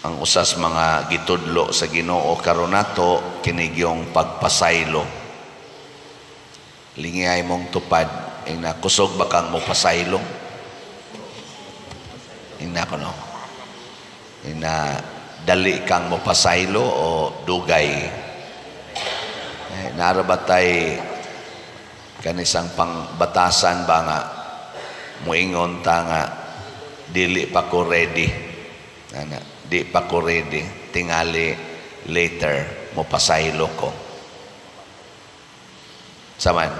Ang usas mga gitudlo sa Ginoo karon nato kinigyong pagpasaylo. Lingiyay mong tupad, ing nakusog ba kang mopasaylo? Ing na kono. Ing na dali kang mopasaylo o dugay? Eh, naara ba tay kanisang pangbatasan ba nga muingon ta nga dili pa ko ready? Ana, di pa ko ready, tingali later mopasaylo ko. Saman,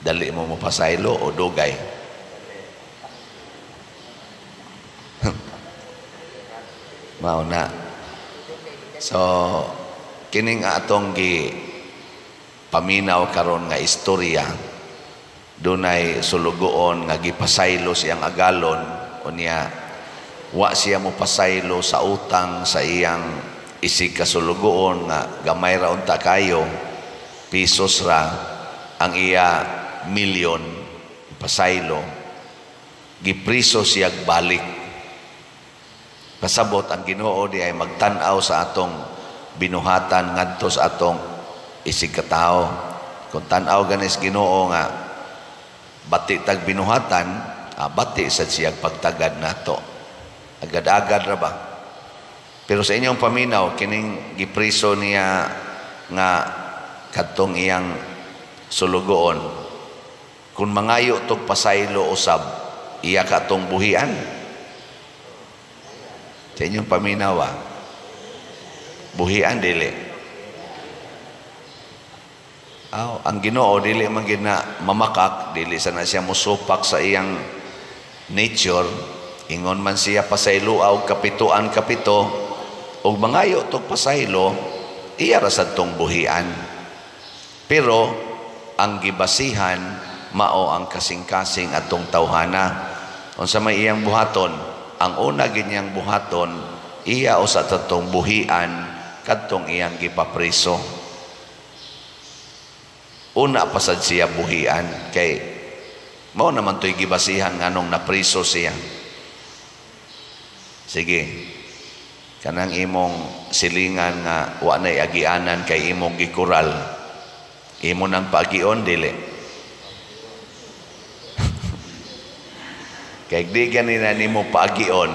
dali mo mopasaylo o dugay? Mao na. So kining atong gi paminaw karon nga istorya, dunay sulugoon nga gipasaylo siyang agalon, unya wa siya mopasaylo sa utang sa iyang isig kasulugoon nga gamay ra unta kayo, pesos ra ang iya milyon pasaylo, gipriso siyag balik. Pasabot ang Ginoo di ay magtan-aw sa atong binuhatan ngadto sa atong isig katawo. Kung tan-aw ganis Ginoo nga bati tag binuhatan, bati sad siyag pagtagad nato. Agad-agad ra ba? Pero sa inyong paminaw, kining gipriso niya nga kadtong iyang sulugoon, kung mangayo tog pasaylo usab, iya ka tong buhian? Sa inyong paminaw, buhian dili? Aw, ang Ginoo dili man gid na mamakak, dili sana siya mosupak sa iyang nature. Ingon man siya pasaylo og kapituan kapito, og mangayo tog pasaylo, iya ra sad tong buhian. Pero ang gibasihan mao ang kasing-kasing atong tawhana. Unsa may iyang buhaton? Ang una gid niyang buhaton, iya usa tatong buhian kadtong iyang gipapriso. Una pa sad siya buhian kay mao naman to'y gibasihan nganong napriso siya. Sige, kanang imong silingan nga wa nay agianan kay imong gikural, imo nang pagion dili? Kay di ganina nimo paagion,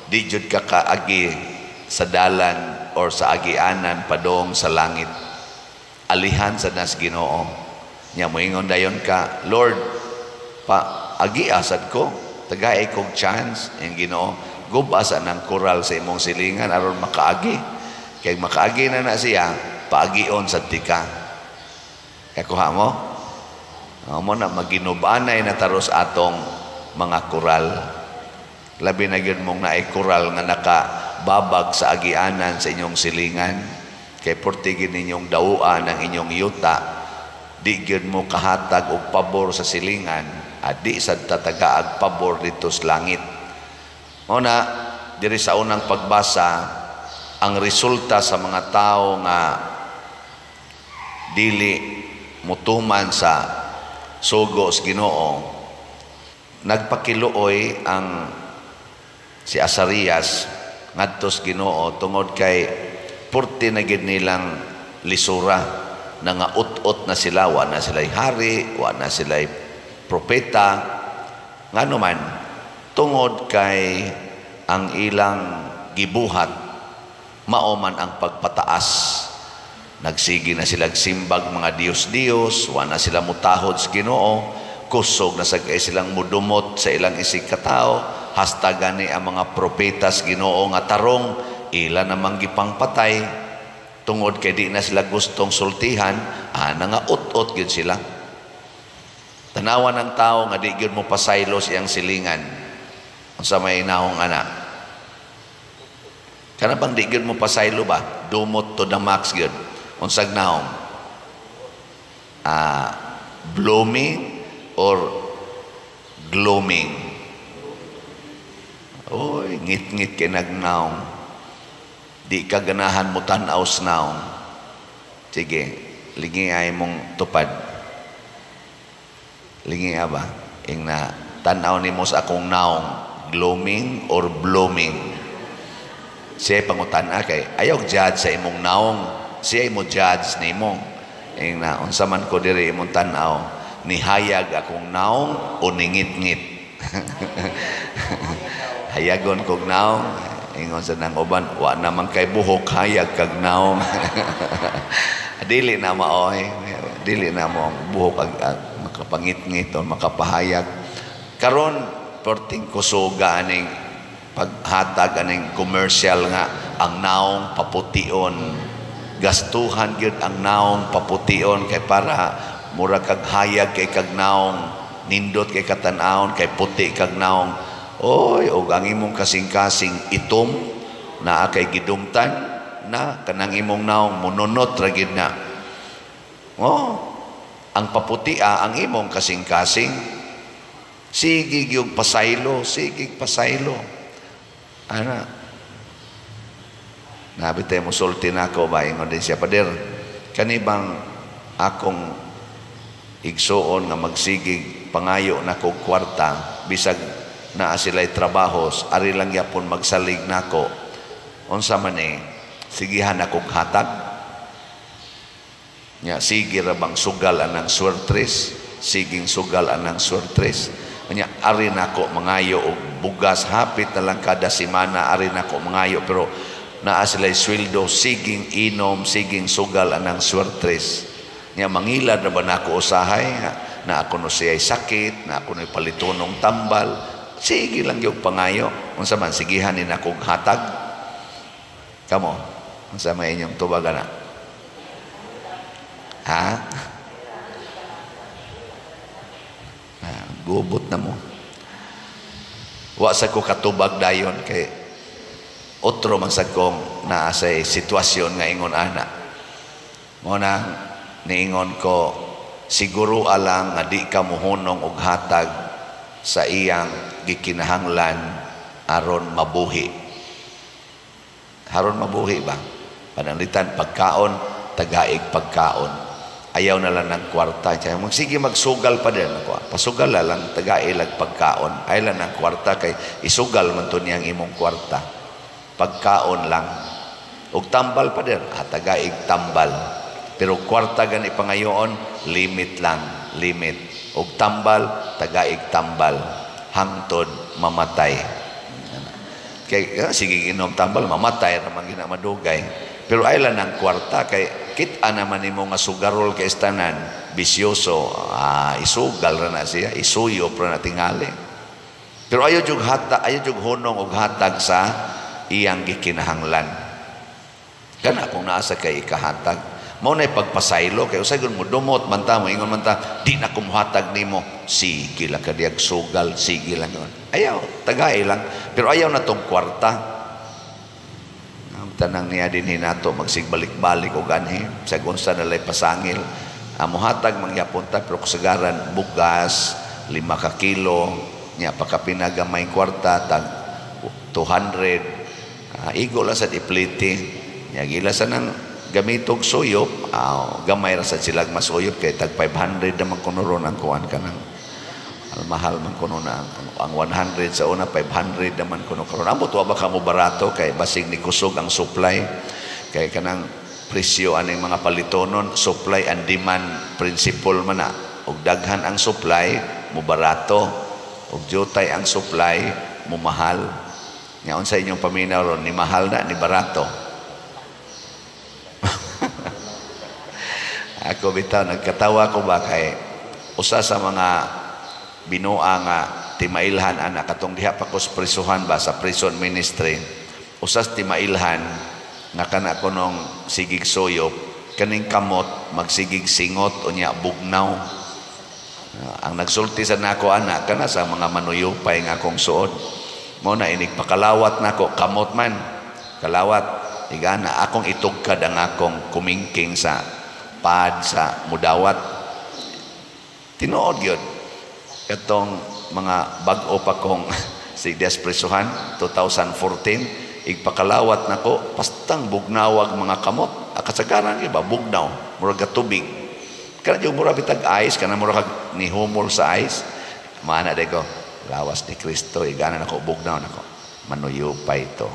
di jud ka kaagi sa dalan or sa agianan padong sa langit. Alihan sa nas Ginoo. Nya moingon dayon ka, "Lord, pa agi asad ko, tagay kog chance." Ang Ginoo, guba sa nang kural sa imong silingan aron makaagi. Kay makaagi na na siya, paagion sad tika. Kakuha mo? Mo na maginubanay na taros atong mga kural. Labi na gyud mong naay kural nga nakababag sa agianan sa inyong silingan. Kay portigin ninyong dawuan ang inyong yuta, di gyud mo kahatag og pabor sa silingan, adi sad tatagaag pabor dito sa langit. Mo na diri sa unang pagbasa, ang resulta sa mga tao nga dili mutuman sa sugo sa Ginoo, nagpakiluoy ang si Asarias ngadto sa Ginoo tungod kay purti na gid nilang lisura, nga ut-ut na sila, wa na sila'y hari, wa na sila'y propeta. Ngano man, tungod kay ang ilang gibuhat mao man ang pagpataas. Nagsige na sila simbag mga Diyos-Diyos, wa na sila mutahod sa Ginoo, kusog na sa kay silang mudumot sa ilang isig katao, hasta gani ang mga propeta sa Ginoo nga tarong ila namang gipangpatay tungod kay di na sila gustong sultihan, nga ut-ut gyud sila. Tanawan ng tao nga di gyud mo pasaylo siyang silingan. Unsa may nahong ana? Kana bang di gyud mo pasaylo ba? Dumot to the max gyud. Unsag nahong? Blooming or gloaming? Oy, ngit-ngit kay nagnaong. Di ka ganahan mo tan-aw sa naong. Sige, lingi ay mong tupad. Lingi ba? Ing na tan-aw nimo sa akong naong, gloaming or blooming? Siya pangutana kay ayaw judge sa imong naong, siya mo judge nimo. Ing na unsa man ko diri imong tan-aw, nihayag akong naong o ningit-ngit? Hayagon kog naong. Ingon sa nang uban, wa naman kay buhok, hayag kag naong. Dili na maoy, dili na mo ang buhok ag makapangit-ngit o makapahayag. Karon perting kusuga aning paghatag aning commercial nga ang naong papution, gastuhan gyud ang naong papution kay para mura kag hayag kay kag naong, nindot kay katan-awon kay puti kag naong. Oy, og ang imong kasing-kasing itom naa kay gidumtan na kanang imong naong mununot ra gid na. Oh, ang paputia ang imong kasing-kasing. Sige gyud pasaylo, sige pasaylo. Ana. Nabi tayo musulti na ako ba, ingon din siya, "Pader, kani bang akong igsuon nga magsigig pangayo na kog kwarta, bisag naa sila'y trabahos, ari lang yapon magsalig nako, unsa man eh, sigihan akong hatag?" Nya, sige ra bang sugal anang swertres, siging sugal anang swertres. Nya, ari nako mangayo og bugas, hapit na lang kada semana ari nako mangayo, pero naa sila'y sweldo, siging inom, siging sugal anang swertres. Nya, mangilad na ba nako usahay na ako no siya'y sakit, na ako no'y palitunong tambal, sige lang yung pangayo. Unsa man, sigihan ni nakog hatag? Kamo, unsa may inyong tubag ana? Ha? Ah, gubot na mo. Wa sa ko katubag dayon kay otro man sa kong naa sa sitwasyon nga ingon ana. Mo na niingon ko, siguro alang nga di ka muhunong og hatag sa iyang gikinahanglan aron mabuhi. Aron mabuhi ba? Pananglitan pagkaon, tagaig pagkaon. Ayaw na lang ng kwarta. Sige magsugal pa din. Ako, pasugal na lang, tagaig lag pagkaon. Ayaw lang ng kwarta kay isugal man to niyang imong kwarta. Pagkaon lang. Og tambal pa din, tagaig tambal. Pero kwarta gani pangayoon, limit lang, limit. Og tambal, tagaig tambal. Hangtod mamatay. Kay sige inom tambal, mamatay raman gina madugay. Pero ay lang ng kwarta kay kita naman nimo nga sugarol kay istanan, bisyoso, isugal ra na siya, isuyop ra na tingali. Pero ayaw jug hata, ayaw jug hunong og hatag sa iyang gikinahanglan. Kana kung naa sa kay ikahatag. Mao nay pagpasaylo kay usay gun mo dumot man ta mo ingon man ta, di na ko mohatag nimo, sige lang ka diag sugal, sige lang yun. Ayaw, tagay lang, pero ayaw na tong kwarta. Tanang niya din hinato magsigbalik-balik og anhi sa unsa na lay pasangil. Mohatag mangyapon ta pero kasagaran bugas 5 ka kilo nya pagkapinagamay kwarta tag 200, igo lang sa ipliti nya gila sa nang gamitog suyop, gamay ra sad silag masuyop kay tag 500 naman kuno ron ang kuan kanang mahal man kuno na ang 100 sa una, 500 naman kuno karon. Ambot wa ba kamo barato kay basig ni kusog ang supply kay kanang presyo aning mga palitonon, supply and demand principle man na. Og daghan ang supply, mo barato, og jutay ang supply, mo mahal. Nya unsa inyong paminaw ron, ni mahal na ni barato? Ako bitaw nagkatawa ko ba kay usa sa mga binuang nga timailhan ana katong diha pa ko sa prisuhan ba sa prison ministry, usas timailhan nga kana kunong sigig suyop kaning kamot magsigig singot unya bugnaw. Ang nagsulti sa nako ana kana sa mga manuyupay nga akong suod, mo na inig pakalawat nako kamot man kalawat igana akong itugkad ang akong kumingking sa pad sa mudawat. Tinuod gyud katong mga bag-o pa kong si Despresohan 2014, igpakalawat nako pastang bugnawag mga kamot. Kasagaran iba bugnaw murag tubig kana jud mura bitag ice kana mura kag nihumol sa ice. Mana day ko lawas ni Kristo igana nako bugnaw nako manuyupay to.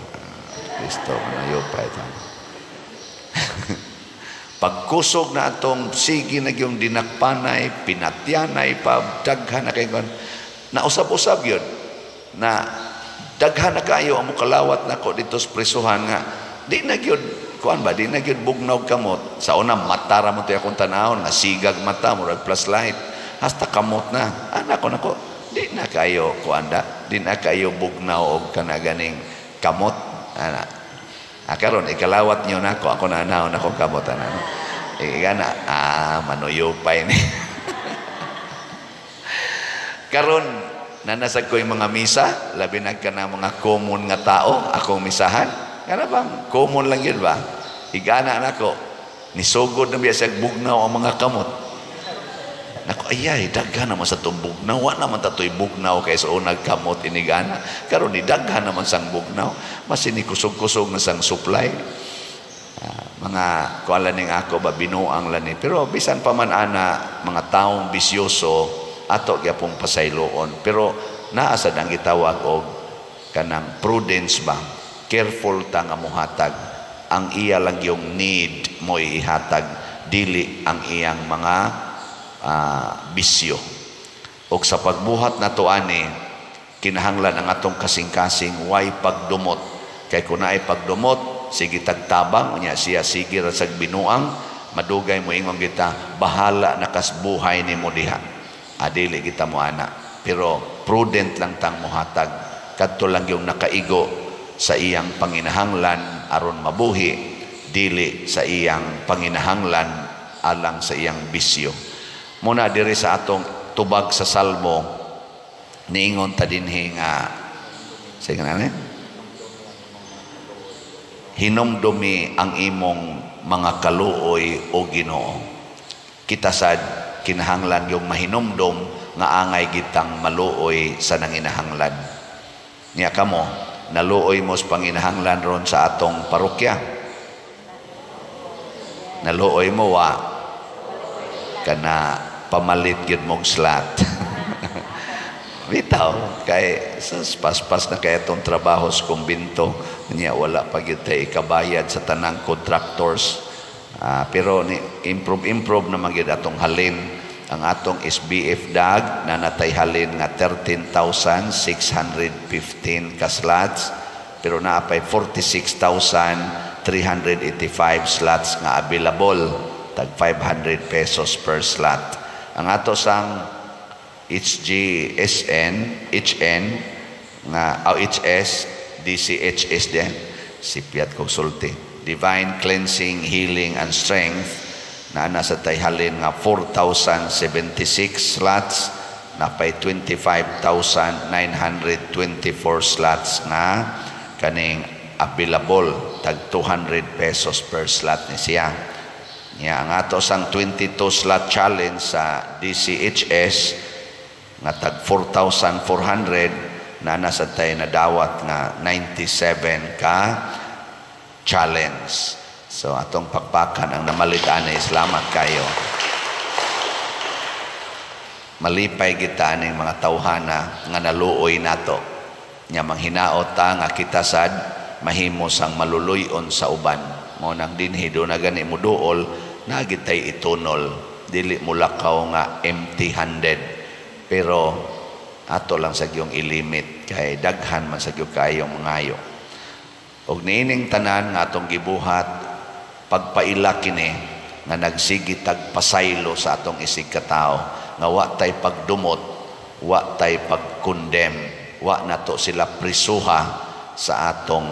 Kristo, manuyupay ta. Pagkusog na atong sige na yung dinakpanay, pinatyanay pa, daghan na kayo. Nausab-usab yun. Na daghan na kayo ang mukalawat nako dito sa presuhan nga di na gyud kuan ba, di na gyud bugnaw kamot. Sa una mata ra mo to akong tanawon nga sigag mata, murag flashlight, hasta kamot na. Anak ko nako, di na kayo kuan da, di na kayo bugnaw og kana ganing kamot ana. Ah, karon ikalawat niyo nako, ako na anaon ako kamot ana. Igana ah manuyupay ni. Karon nanasag ko yung mga misa, labi na ka na mga common nga tao, akong misahan. Kana bang common lang yun ba? Igana nako, nisugod na biya siya bugnaw ang mga kamot. Nako, ayay, daghan naman sa itong bugnaw. Wa naman tato'y bugnaw kay sa unag kamot inigana. Karon ni daghan naman sang bugnaw. Mas kusog-kusog na sang supply. Mga kuala ning ako ba, binuang lani. Pero bisan pa man ana, mga taong bisyoso, ato gyapong pasayloon. Pero naa sad ang gitawag og kanang prudence ba, careful ta nga muhatag. Ang iya lang yung need mo ihatag, dili ang iyang mga bisyo. Og sa pagbuhat nato ani, kinahanglan ang atong kasing-kasing way pagdumot. Kay kun naay pagdumot, sige tagtabang, unya siya sige ra sag binuang, madugay mo ingon kita, bahala na kas buhay nimo diha. Adili kita mo ana, pero prudent lang tang muhatag. Kadto lang yung nakaigo sa iyang panginahanglan aron mabuhi, dili sa iyang panginahanglan alang sa iyang bisyo. Muna diri sa atong tubag sa Salmo, niingon ta dinhi nga sige na ni, hinumdumi ang imong mga kaluoy o Ginoo. Kita sad kinahanglan yung mahinumdom nga angay gitang maluoy sa nanginahanglan. Niya kamo, naluoy mo sa panginahanglan ron sa atong parokya. Naluoy mo wa kana pamalit gyud mong slot. Bitaw kay sus paspas na kay atong trabaho sa kumbinto, niya wala pa gyud tay ikabayad sa tanang contractors. Pero ni improve na magyud atong halin. Ang atong SBF dag na natay halin nga 13,615 ka slots, pero naa pay 46,385 slots nga available, tag 500 pesos per slot. Ang ato sang HGSN, HN nga o HS, DCHS din, sipyat kog sulti, Divine Cleansing, Healing and Strength, na nasa tay halin nga 4,076 slots, napay 25,924 slots nga kaning available, tag 200 pesos per slot ni siya. Niya ang ato sang 22 slot challenge sa DCHS nga tag 4,400 na nasa tay nadawat nga 97 ka challenge. So atong pakpakan ang namalit ani, salamat kayo. Malipay kita aning mga tawhana nga naluoy nato. Nya manghinaot ta nga kita sad mahimo sang maluluy-on sa uban. Mao nang dinhi do na gani muduol, naa gitay itunol, dili mulakaw nga empty-handed. Pero ato lang sa giyong ilimit kay daghan man sa giyong kayong mangayo. Og niining tanan nga atong gibuhat, pagpaila kini nga nagsigi tag pasaylo sa atong isig katao nga wa tay pagdumot, wa tay pagkondem, wa nato sila prisuha sa atong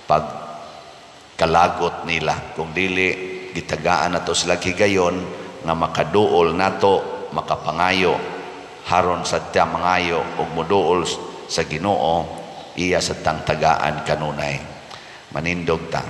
pagkalagot nila. Kung dili gitagaan nato sila higayon nga makaduol nato, makapangayo, haron sa tiya mangayo ug moduol sa Ginoo, iya sa tang tagaan kanunay. Manindog ta.